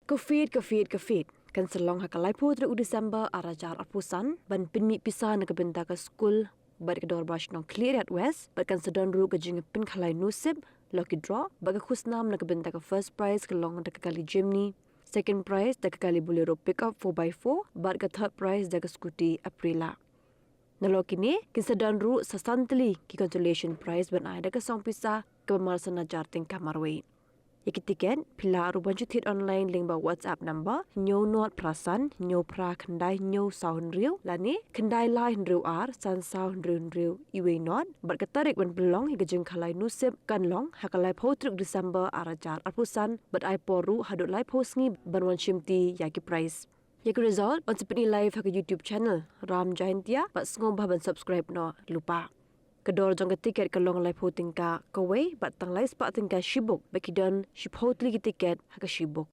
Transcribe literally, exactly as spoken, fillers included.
Ka Fete, ka Fete, ka Fete kan sa long ha ka laiphew tarik u December ar hajar arphew san, ban pynmih pisa na ka bynta ka skul bad ka Dorbar Shnong Khliehriat West, bad kan sa don ruh ka jingpynkhalai nusip, lucky draw, bad ka khusnam na ka bynta ka first prize ka long da ka kali Jimny, second prize da ka kali Bolero Pickup four by four, bad ka third prize da ka scooty Aprilia. Nalor kine, kin sa don ruh sa san tylli ki consolation prize ban ai da ka song pisa kaba mar san hajar tyngka marwei. Ïa ki tiket, phi lah ruh ban shu thied online lyngba WhatsApp number hynñiew nod phra san, hynñiew phra khyndai hynñiew saw hynriew, lane khyndai lai hynriew ar, san saw hynriew hynriew, iwei nod, bad ka tarik ban pynlong ïa ka jingkhalai nusip kan long ha ka laiphew tarik December ar hajar arphew san, bad ai por ruh haduh laiphew sngi ban wan shimti ïa ki prize. Ïa ki result yn sa pyni live ha ka YouTube channel Ram Jaintia, bad sngewbha ban subscribe noh lypa. Ka dor jong ka tiket ka long laiphew tyngka kawei, bad tang lai spah tyngka shibuk, bad ki don shiphew tylli ki tiket ha ka shibuk.